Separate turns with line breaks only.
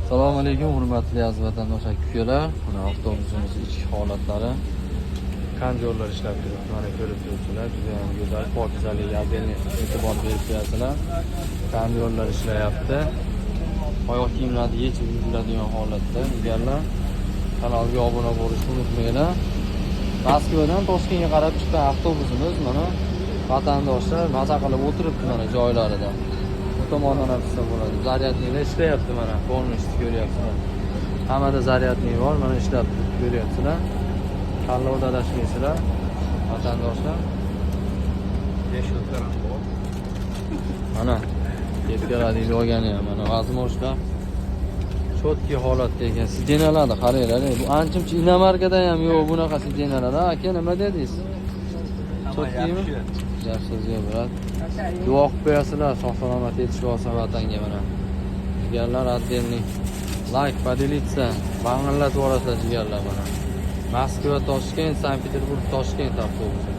Assalomu alaykum, hurmatli aziz vatandosh aka ukalar. Mana avtobusimiz ichki holatlari. Kondyorlar ishlab turibdi, mana ko'rib turibsizlar. Juda ham go'zal, pokizaligiga отдельный e'tibor berib turasizlar. Kondyorlar ishlayapti. Oyoq kiyimlarni yechib yuviladigan holatda. Jigarlar, kanalga obuna bo'lishni unutmanglar. Moskvadan Toshkentga qarab chiqqan avtobusimiz, mana vatandoshlar maza qilib o'tiribdi mana joylarida. Bu tomondan ham tushsa bo'ladi. Зарядник lar ishlayapti mana, полностью ko'ryapsizlar. Hammada зарядник bor, mana ishlab turibdi, ko'ryapsizlar. Tanlovda adashmaysizlar, vatandoshlar.
Yashil ham bor.
Mana kepkalarni olgani ham mana возможно четкий holatda ekan. Сиденья larni qaranglar, bu ancha-muncha иномарка da ham yo'q bunaqa сиденья lar. Aka, nima dedingiz? Четкий mi? Yaxshi, yo'q, брат. Duo qilib qo'yasizlar, sog' salomat yetishib olsa vatanga mana. Jigarlar, отдельный лайк, поделиться, bang'illatib yuborasizlar, jigarlar, mana. Moskva Toshkent, Sankt Peterburg Toshkent avtobusi.